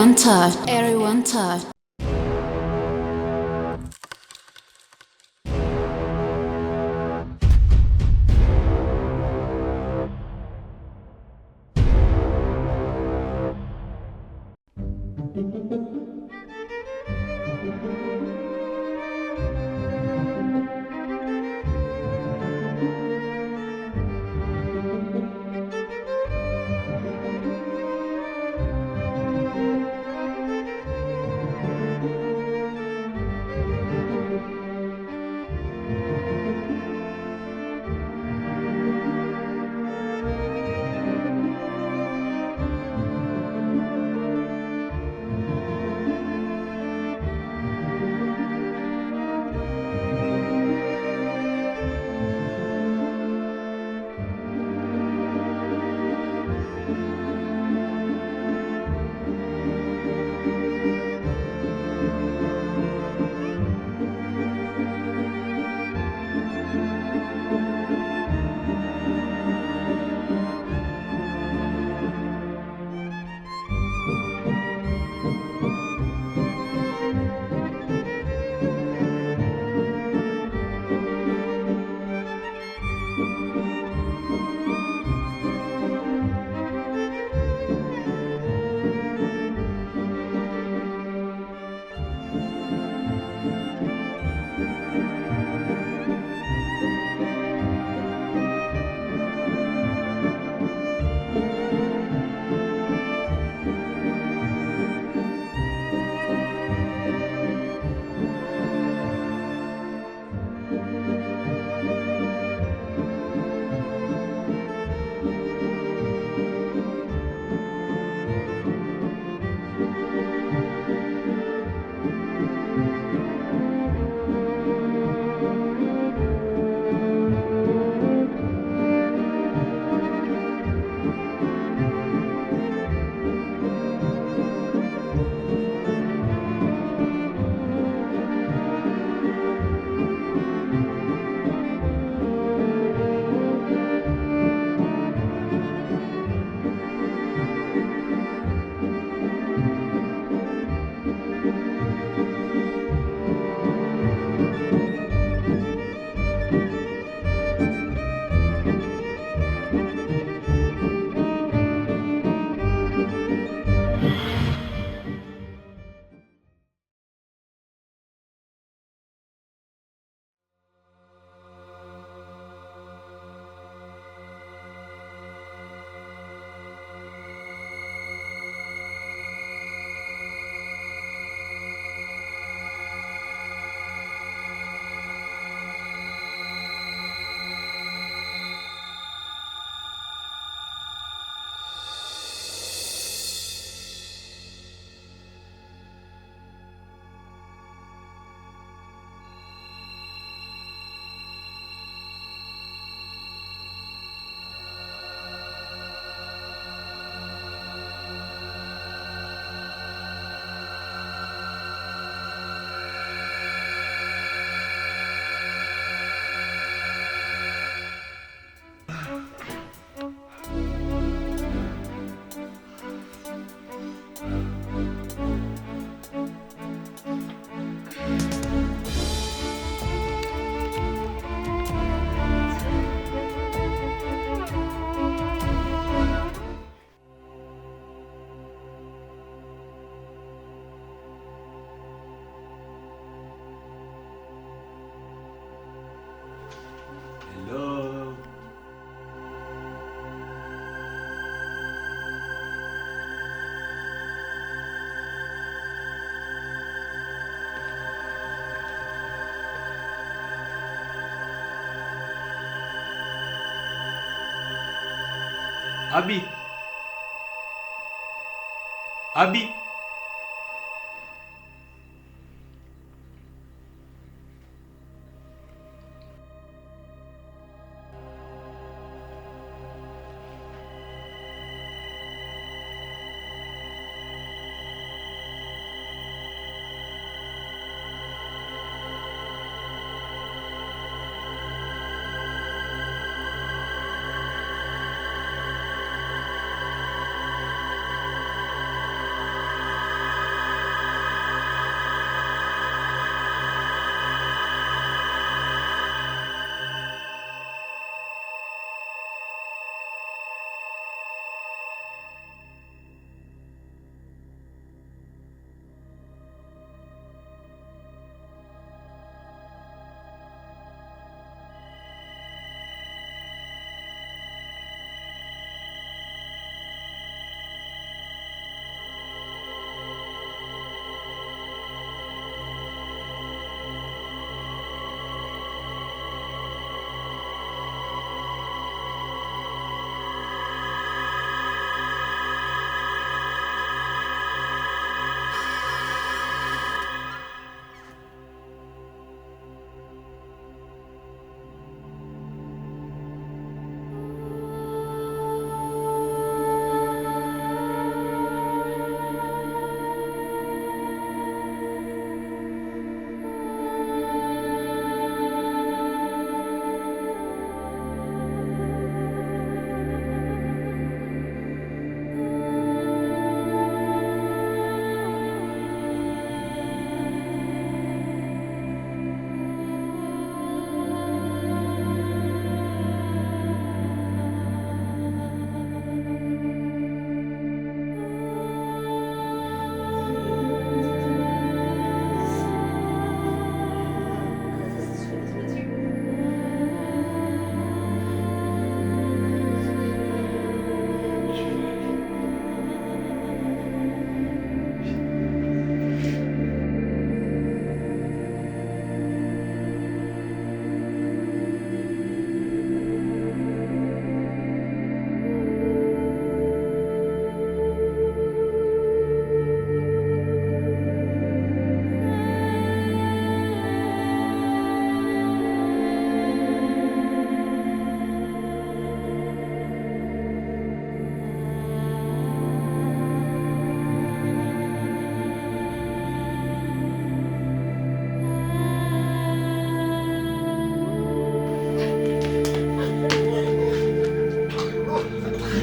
One touch, everyone touch. Hello. ኣቢ! ኣቢ!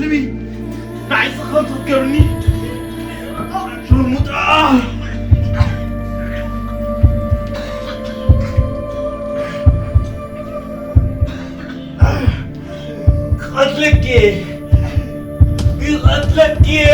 ስሚ፣ ንዓይ ጸኸም ትገብርኒ። ሽርሙጣ። ክቐትለኪ እየ። ክቐትለኪ እየ።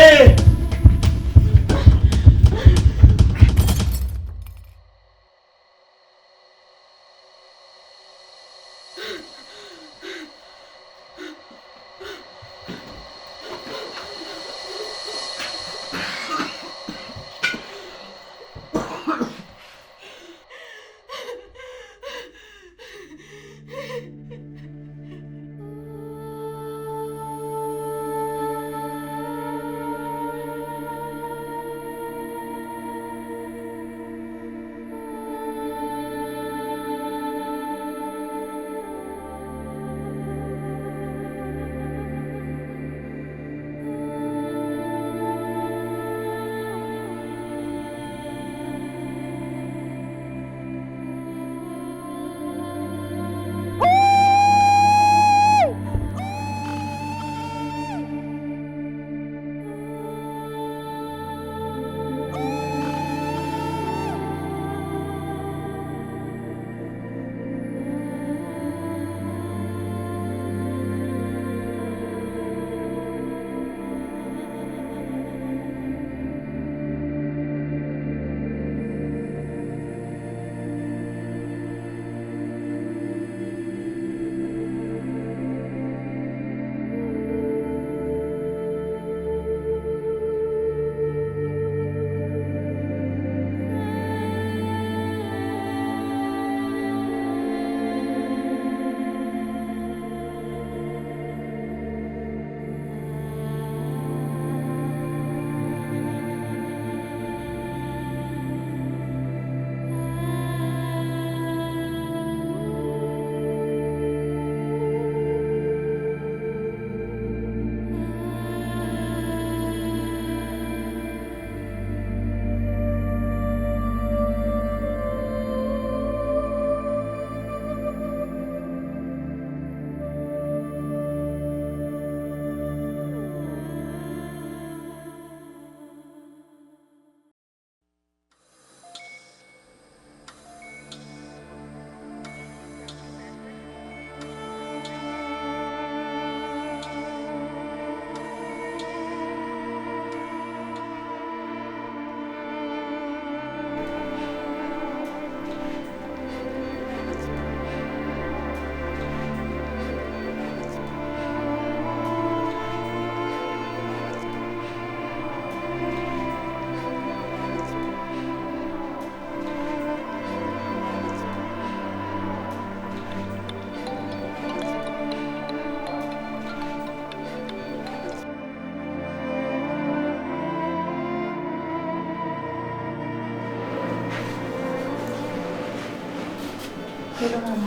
ሄሎ ማማ።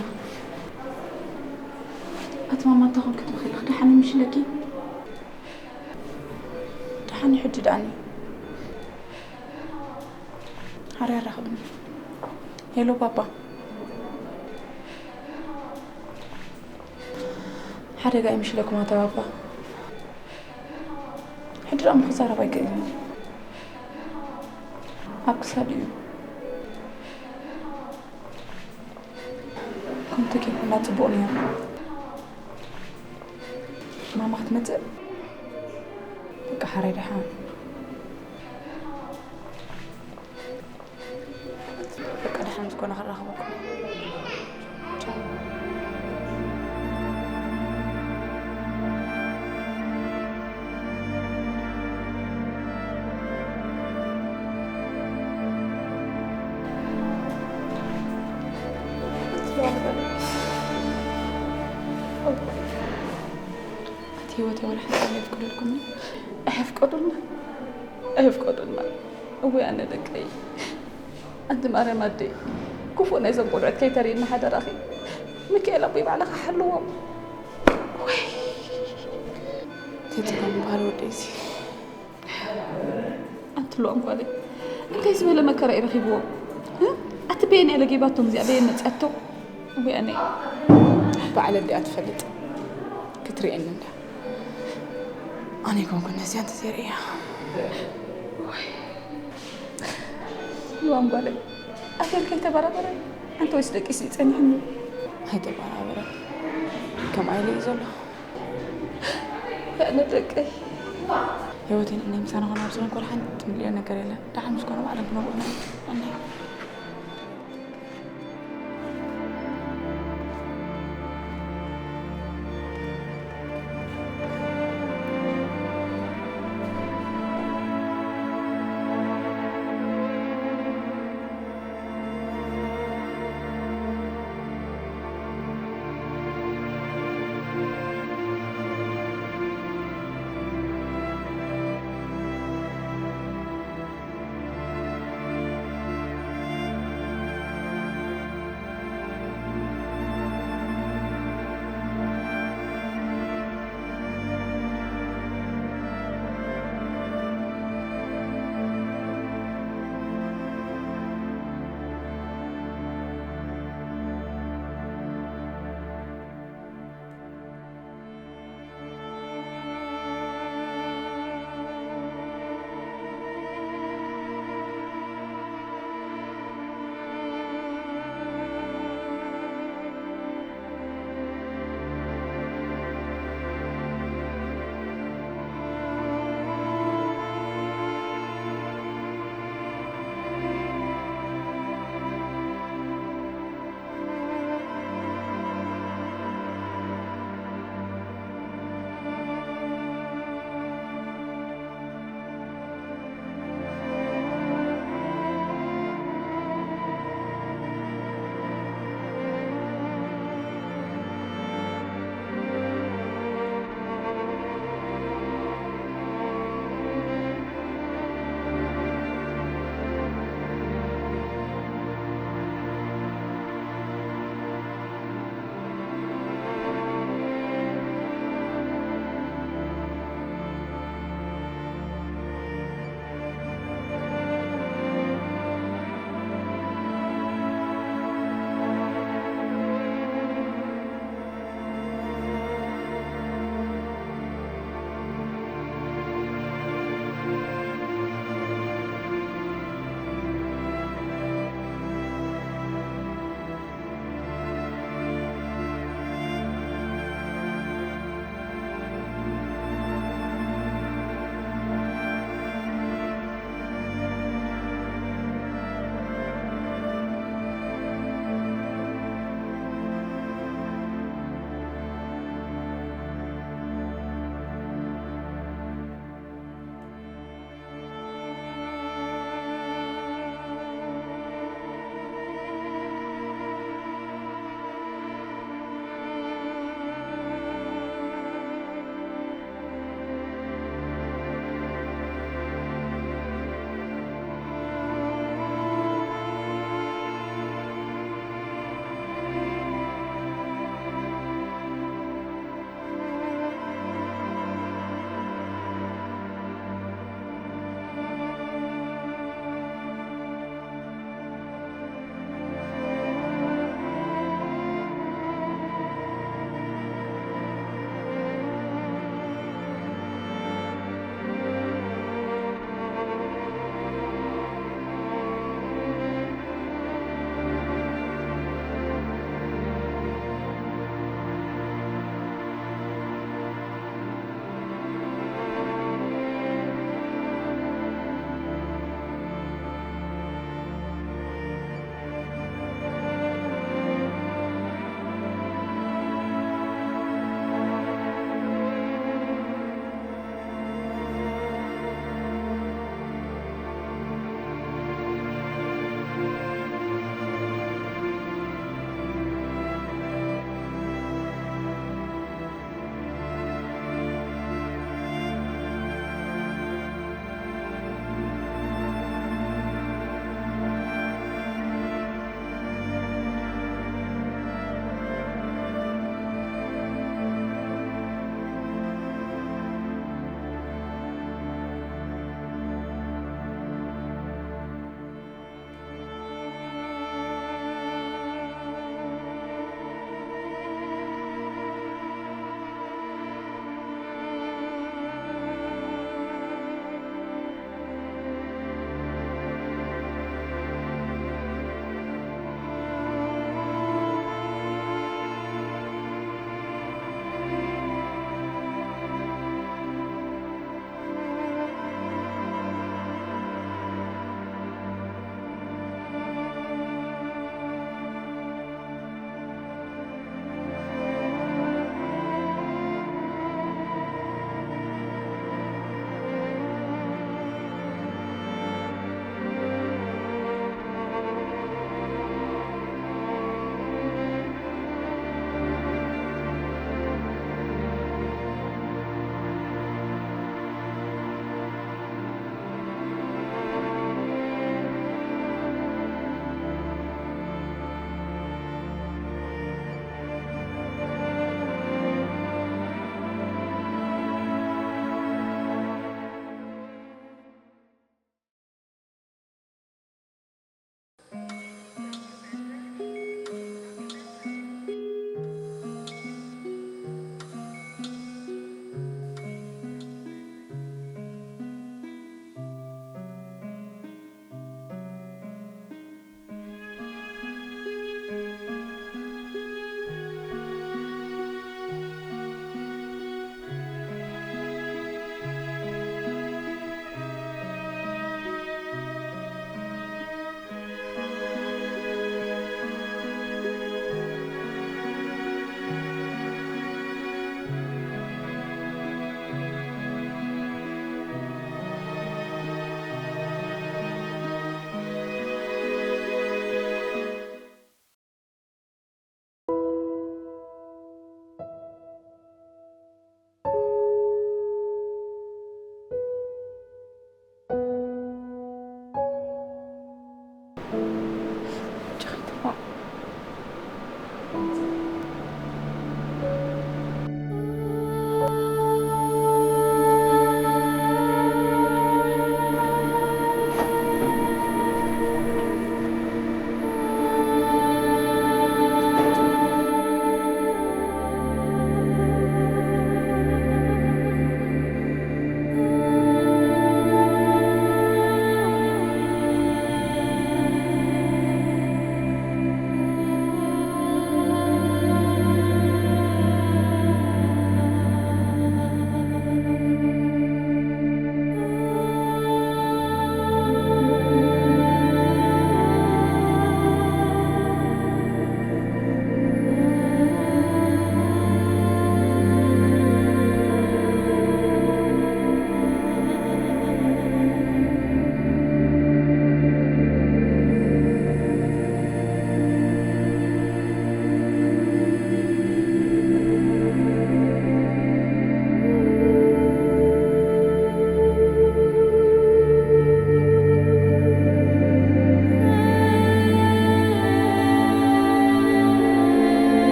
ኣቲ ማማ፣ እንታይ ኾንኪ ትበኺ ኣለኺ? ደሓን ምሽ ኣለኪ? ደሓን እዩ፣ ሕጂ ደኣኒ። ሓራይ ኣራኽብኒ። ሄሎ ባባ። ሓደጋ ይምሽለኩም ኣታ ባባ። ሕጂ ደኣ ክዛረብ ኣይክእልን። ኣብ ክሳዱ እዩ። ከምቲ ጌርኩላ ጽቡቕ ነይሩ። ማማ ክትመጽእ በቃ ሓራይ ደሓን። በቃ ደሓን ዝኾነ ክራኸበኩም። ቻው። እቲ ህይወተይ ወላ ሓንቲ ኣየፍቅደልኩምን። ኣየፍቀዱልና፣ ኣየፍቀዱልና። እወ ኣነ ደቀይ። ኣንቲ ማርያም ኣደይ፣ ክፉእ ናይዞም ቆልዑት ከይተርእየና ሓደራኺ። ሚካኤል ኣቦይ ባዕልኻ ሓልዎም። ወይ። ተጽናኑ በሃል ወደይሲ። ኣንቲ ሉዋም ጓለይ፣ እንታይ ዝበለ መከራ እዩ ረኺብዎም? እ? ኣቲ በየን እያ ለጊባቶም እዚኣ? በየን መጺኣቶ? እወ ኣነ። ባዕለ ኣዲኣ ትፈልጥ። ክትርእየኒ እንዳ። ኣነ ይኮንኩ ነዚኣ እንተዘይርእያ። ልዋም ጓለይ፣ ኣፌር ከይተበራበረ፣ ኣንተ ወይስ ደቂስ እዩ ጸኒሕኒ? ኣይተበራበረ። ከምኣ ኢለ እዩ ዘሎ። ኣነ ደቀይ። ህይወቴን እኔ ምሳና ኾነ ኣብዚ ኮንኮር ሓንቲ ትምልዮ ነገር የለን። ደሓን ምስ ኮነ ባዕለን ክነግሩና እዮም። ኣነ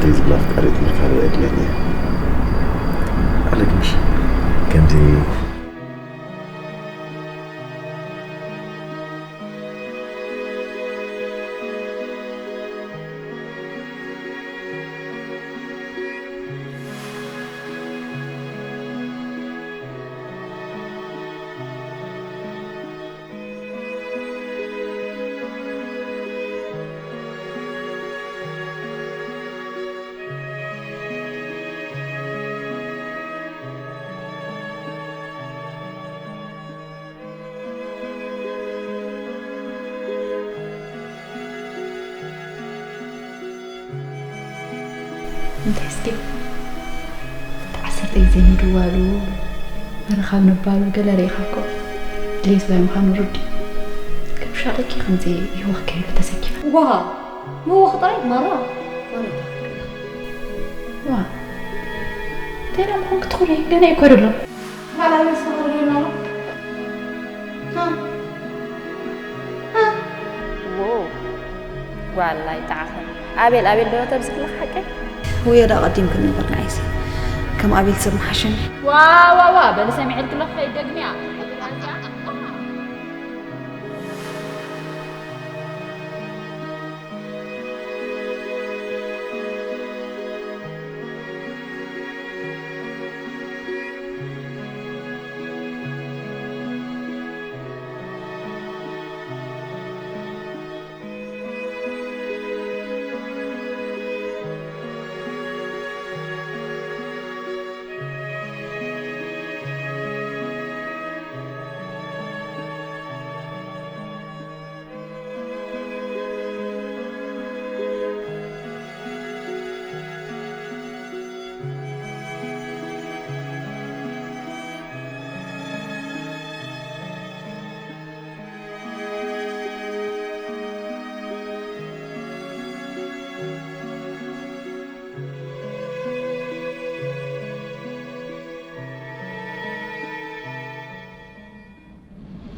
ከምዚ ዝብላ ኣፍቃሪት ምርካብ የዕድለኒ። ኣለኪ ምሽ ከምዚ እንታይ እስኪ፣ እቲ ዓሰርተ ግዜ ምድዋሉ፣ ምርኻብ ምባሉ ገለ ርኢኻ እኮ ድሌት ዋይ ምዃኑ ርዱእ። ግን ብሻቕኪ ከምዚ ህይወት ከይብሉ ተሰኪፋ። ዋ፣ ምውኽ ጥራይ ማራ፣ ማራ። ዋ፣ እንታይ ደኣ ምዃን ክትኾኒ ገና ኣይኮነሎን። ባላቤት ሰው ነው። አ፣ አ። ዎ፣ ጓል ኣይጠዓኸን። ኣቤል፣ ኣቤል ዶ ተብዝሕልኽ ሓቀይ? ውዮ ዳ ቀዲም ክንነገር ንዓይሲ። ከም ኣቤል ሰብ መሓሸኒ። ዋ፣ ዋ፣ ዋ፣ በሊ ሰሚዐልኪ ኣለኹ፣ ከይትደግሚያ።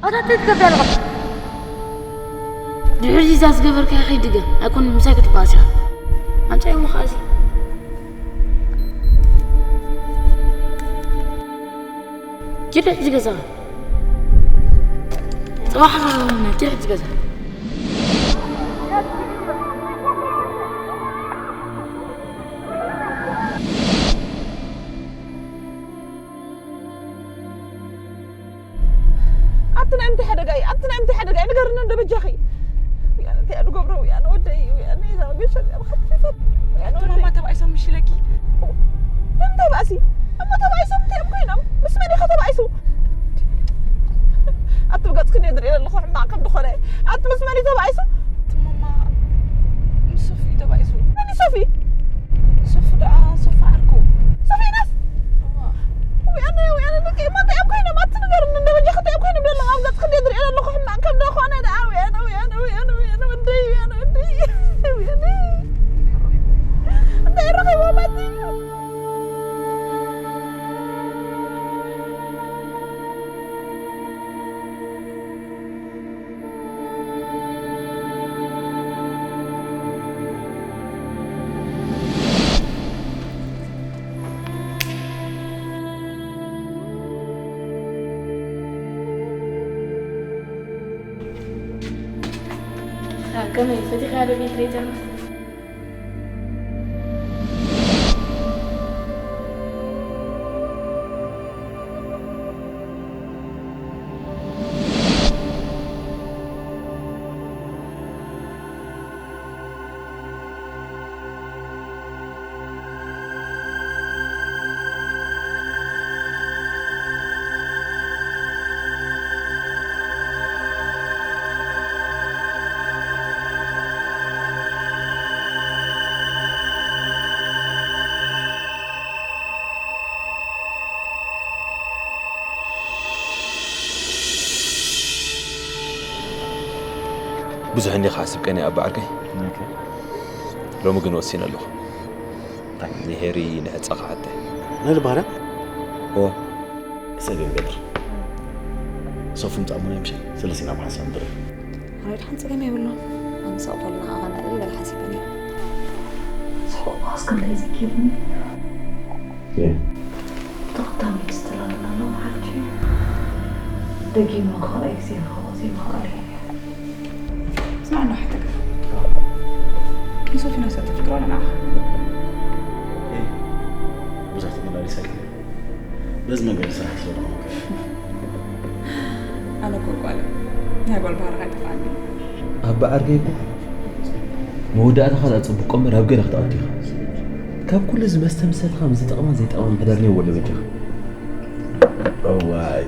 ኣታ እንታይ ትገብር ኣለኻ? ድሕሪ እዛ ዝገበርካዮ ከይድገም ኣይኮን ምሳይ ክትበኣስ ኢኻ። ኣምጻዮ መኻዚ። ኪድ ሕጂ ገዛኻ። ጽባሕ ኪድ ሕጂ ገዛ። ኣቲ ናይ ምንታይ ሓደጋ እዩ? ኣቲ ናይ ምንታይ ሓደጋ እዩ? ንገርኒ እንዶ በጃኺ። ውያነ እንታይ እያ ንገብሮ? ውያነ ወደይ፣ ውያነ እዛ ገሸ እዚኣ ብኸት ይፈት። ውያነ እቲ ወደይ። ማማ ተባኢሶም ምሽ ኢለኪ። ንምንታይ ባእሲ? እሞ ተባኢሶም እንታይ እዮም ኮይኖም? ምስ መን ኢኻ ተባኢሱ? ኣቲ ብገጽ ክንየ ዝርኢ ዘለኹ ሕማቕ ከም ዝኾነ። ኣቲ ምስ መን እዩ ተባኢሱ? እቲ ማማ ምስ ሶፊ እዩ ተባኢሱ። መን እዩ ሶፊ? ሶፊ ደኣ ሶፊ ዓርኩ። ሶፊ ናስ? እዋ። ውያነ፣ ውያነ ደቂ፣ እሞ እንታይ እዮም ኮይኖም? ኣቲ ንገርኒ እንዶ በጃኺ እንታይ እዮም ኮይኖም ዘለዉ? ኣብ ገጽ ክንየ ዝርኢ ዘለኹ ሕማቕ ከም ዝኾነ ደኣ። ውያነ፣ ውያነ፣ ውያነ፣ ውያነ ወደይ፣ ውያነ ወደይ። ውያነ። እንታይ ረኺቦም ኣቲ? ከመይ ፈቲኻ ዶ ቤት ሬተር? ብዙሕ እንዲኻ ሓሲብካኒ ኣባ ዓርከይ። ኦኬ። ሎሚ ግን ወሲነ ኣለኹ። እንታይ? ንሄሪ ንዕጸ ክሓተ። ነዚ ባህርያ? እዎ። ሰብ እዮም ገድር። ሶፍ ምጻእ ሙና ምሽ፣ ስለሲና ብሓሳብ ድር። ኣነ ድሓን ጸገም የብሉን። ኣነ ሰው ቶልና ኣቐና እብል በል ሓሲበ ነይረ። ሰው ዋስ ክንደይ ዘኪርኒ። ተቐዳሚ ክስተላለና ኣለዎ ሓቂ። ደጊምና ካልኣይ ግዜ ንኸምኡ ዘይምኽኣለይ። ስማዕ እንዶ ሓተካ። ንሶፊና ሰብ ተፍቅሮ ኣለና። ብዙሕ ተመላሊሳ ኣይኮነ። በዚ መንገዲ ስራሕ ስለ ዝኾነ። ኣነ እኮ ጓል ናይ ጓል ባህርኻ ኣይጠፍኣኒ። ኣባ ዓርከይ እኮ መወዳእታኻ ዘጽብቆ እምበር ኣብ ገለ ክትኣቱ ኢኻ። ካብ ኩሉ እዚ መስተ ምሰትኻ ምስ ዝጠቕማን ዘይጠቕማን ምሕደር ነይዎ ኣሎ በጃኻ። እዋይ